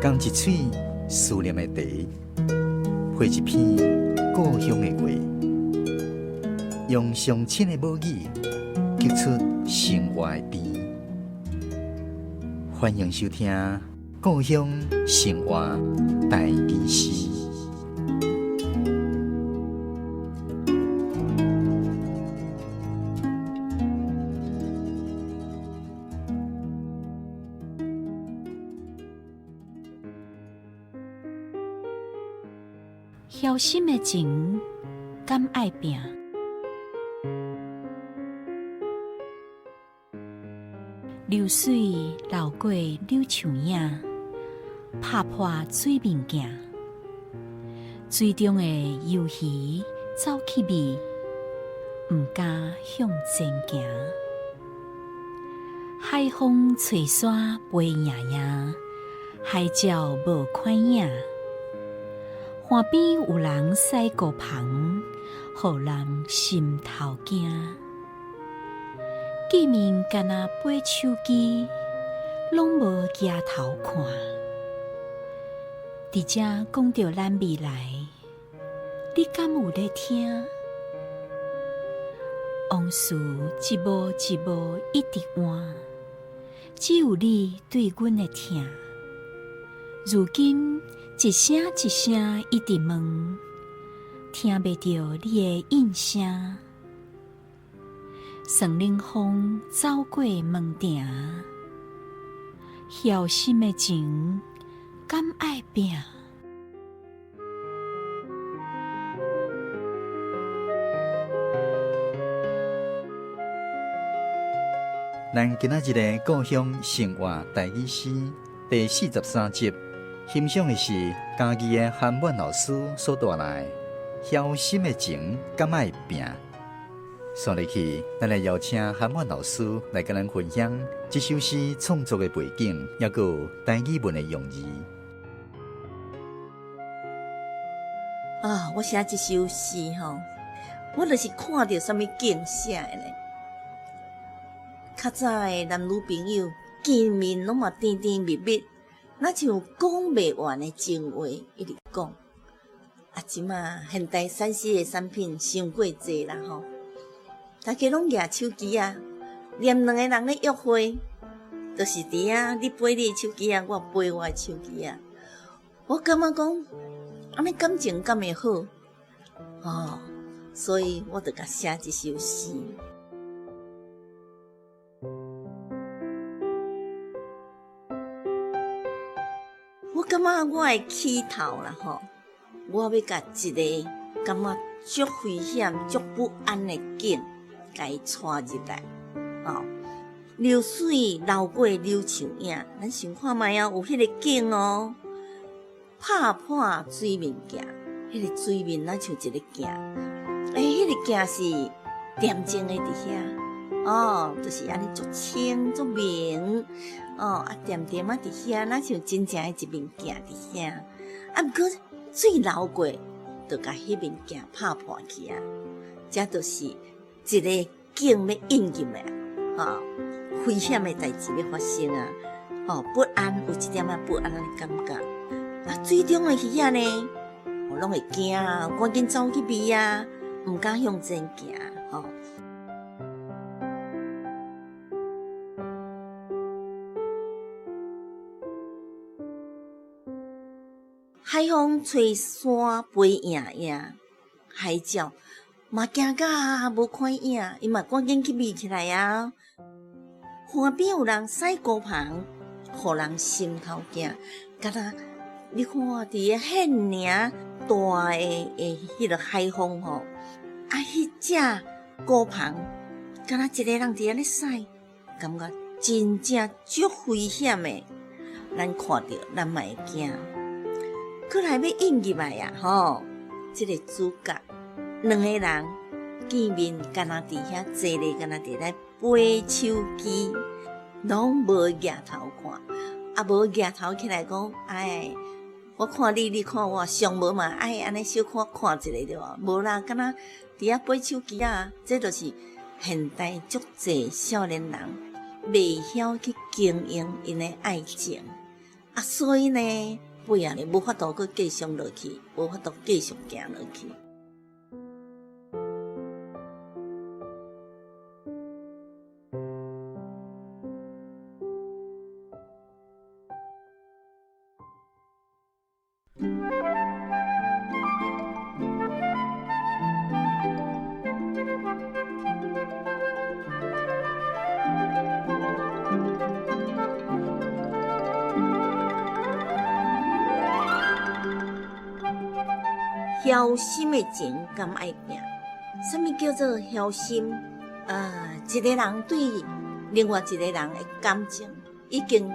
仝一喙思念的茶，配一篇故鄉的話，用上親的母語，激出生活的甜。歡迎收聽《故鄉生活台語詩》。梟心的情敢愛拚？流水流過柳樹影，拍破水面鏡。水中的游魚走去覓，毋敢向前行。海風吹沙飛影影，海鳥無款影。岸邊有人駛孤帆，予人心頭驚。見面干焦掰手機，攏無舉頭看。佇這講著咱未來，你敢有咧聽？往事一幕一幕一直換，只有你對阮的疼。如今一聲一聲一直問，聽袂著你的應聲。霜冷風走過門埕，梟心的情敢愛拚？咱今仔日的故鄉生活台語詩第43集，欣賞的是嘉義的韓滿老師所帶來的《梟心的情敢愛拚》。紲落去，咱來邀請韓滿老師來佮咱分享這首詩創作的背景，抑閣有台語文的用字。啊，我寫這首詩吼，我就是看著啥物景寫的呢？較早的男女朋友見面攏嘛甜甜蜜蜜，若像講袂完的情話，一直講。啊，這馬現代3C 的產品傷過濟啦吼，大家攏舉手機仔，連兩個人咧約會，就是佇遐你掰你的手機仔，我掰我的手機仔。我感覺講，按呢感情敢會好？哦，所以我就共寫這首詩。我感覺我的起頭啦吼，我欲共一个感覺足危險、足不安的景，共伊帶入來。哦，流水流過柳樹影，咱想看覓啊，有彼个景哦。拍破水面鏡，彼个水面若像一个鏡，欸，彼个鏡是恬靜的佇遐，哦，就是按呢足清足明，哦，啊恬恬仔佇遐，若像真正的一面鏡佇遐。啊，毋過水流過，就共彼面鏡拍破去啊！這就是一个景欲引入來，吼，危險的代誌欲發生啊！吼，不安，有一點仔不安的感覺。啊，水中的魚仔呢，攏會驚啊，趕緊走去避啊，毋敢向前行，吼。海風吹沙飛影影，海鳥嘛驚甲無看影，伊嘛趕緊去避起來啊。岸邊有人駛孤帆，予人心頭驚，敢若你看佇个遐爾大的的彼个海風吼，啊，彼隻孤帆，敢若一个人佇遐咧駛，感覺真正足危險的。咱看著，咱嘛會驚。閣來欲引入來啊！吼，這个主角兩個人見面，敢若佇遐坐咧，敢若佇咧掰手機，攏無舉頭看，啊無舉頭起來講，哎，我看你，你看我，上無嘛愛按呢小可看一下對無？無啦，敢若佇遐掰手機仔，這就是現代足濟少年人袂曉去經營𪜶的愛情。啊，啊，所以呢，尾仔呢無法度閣繼續落去，無法度繼續行落去。梟心的情敢愛拚？啥物叫做梟心？一个人對另外一個人的感情已經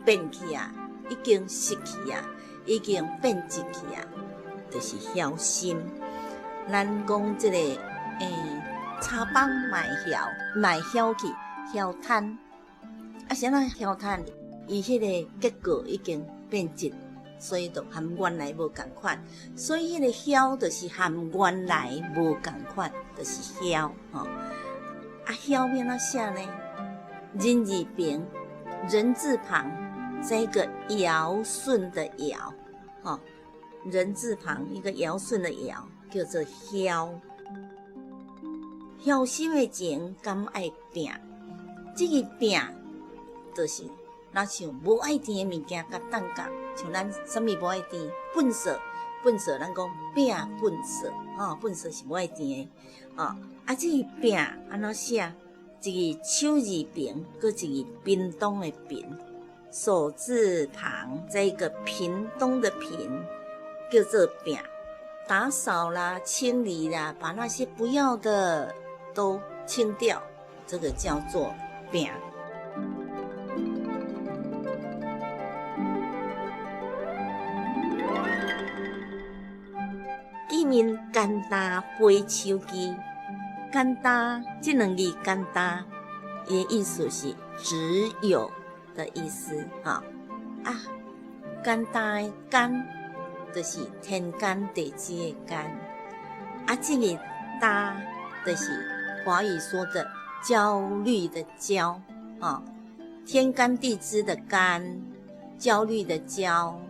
變去啊，已經失去啊，已經變質去啊，就是梟心。咱講這個茶枋嘛會曉，嘛會曉去曉攤。啊，啥人曉攤？伊彼個結果已經變質。所以就和原來無仝款，所以彼個曉就是和原來無仝款，就是曉吼。啊，曉欲按怎寫呢？人字邊，人字旁，這個堯舜的堯，吼，人字旁一個堯舜的堯，叫做曉。曉心的情敢愛拚？這個拚就是若像無愛甜的物件，共擋共，像咱啥物無愛甜，糞埽，糞埽，咱講拚糞埽，吼，糞埽是無愛甜的，吼。啊，這個拚按怎寫？一個手字邊，閣一個屏東的屏，手字旁，這個屏東的屏，叫做拚。打掃啦，清理啦，把那些不要的都清掉，這個叫做拚。見面簡單飛手機，簡單這兩字簡單，伊的意思是只有的意思，哈啊，簡單的簡就是天干地支的干，啊，這個焦就是華語說的焦慮的焦，啊，天干地支的干，焦慮的焦，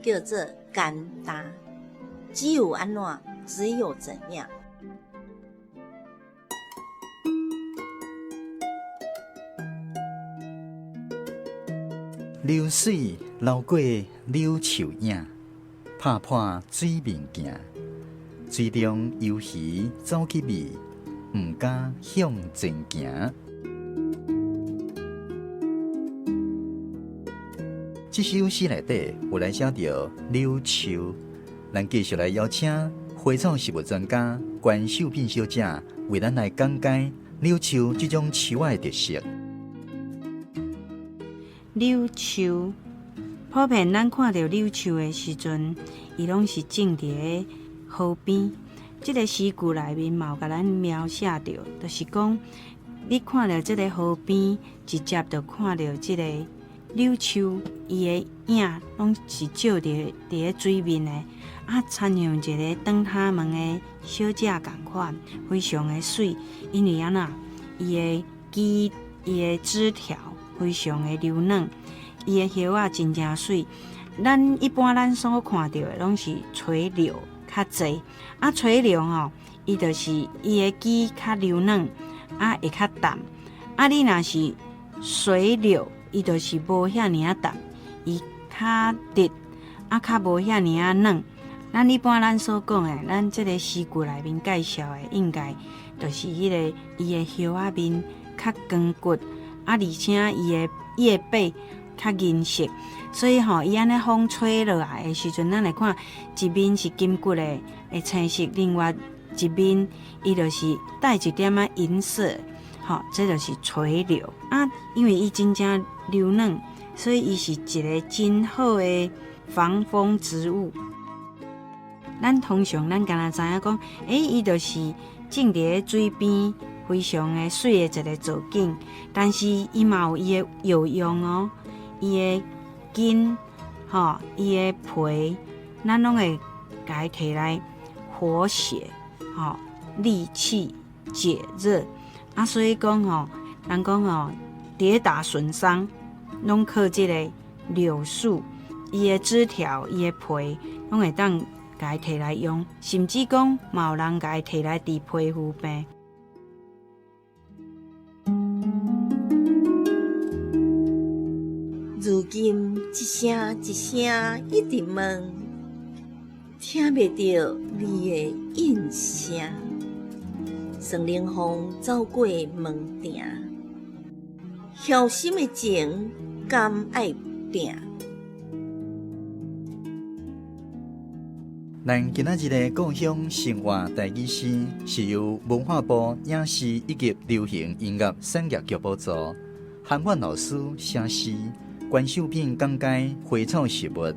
叫做簡單。只有按怎，只有怎樣？流水流過柳樹影，拍破水面鏡。水中游魚走去覓，毋敢向前行。這首詩內底有來寫著柳樹。咱繼續來邀請花草植物專家關秀敏小姐為咱來講解柳樹這種樹仔的特色。柳樹普遍，咱看著柳樹的時陣，伊攏是種佇咧河邊。這個詩句內面嘛有共咱描寫著，就是講你看著這個河邊，直接就看著這個柳樹，伊的影攏是照佇咧水面的，啊，親像一個轉頭毛的小姐仝款，非常的媠。因為按怎，伊的枝、伊的枝條非常的柔軟，伊的葉仔真正媠。咱一般咱所看著的攏是垂柳較濟，啊，垂柳吼，伊就是伊的枝較柔軟，啊，會較淡。啊，你若是水柳，伊就是無遐爾仔淡，伊較直，啊，較無遐爾仔軟。咱一般咱所講的，咱這個詩句內面介紹的，應該就是彼個伊的葉仔面較光滑，啊，而且伊的葉背較銀色，所以吼，伊按呢風吹落來的時陣，咱會看一面是金骨的，會青色，另外一面伊就是帶一點仔銀色。吼，這就是垂柳啊，因為伊真正柔軟，所以伊是一個真好的防風植物。咱通常咱敢若知影講，伊就是種佇咧水邊，非常的媠的一個造景。但是伊嘛有伊的藥用哦，伊的根，吼，伊的皮，咱攏會共伊提來活血，吼，利氣解熱。啊，所以講吼，人講吼，跌打損傷攏靠這個柳樹。伊的枝條、伊的皮，攏會當共伊提來用，甚至講嘛有人共伊提來治皮膚病。如今一聲一聲一直問，聽袂著你的應聲。霜冷風走過門埕，孝心的情敢愛拼？咱今仔日的故鄉生活台語詩，是由文化部影視以及流行音樂產業局補助，韓婉老師寫詩，關秀品講解花草植物，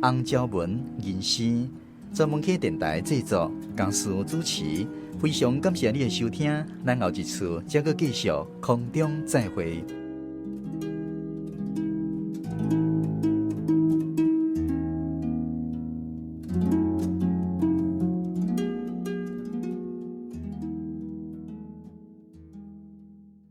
洪昭文吟詩，全文啟電台製作，江思主持，非常感謝你的收聽，咱後一次再閣繼續空中再會。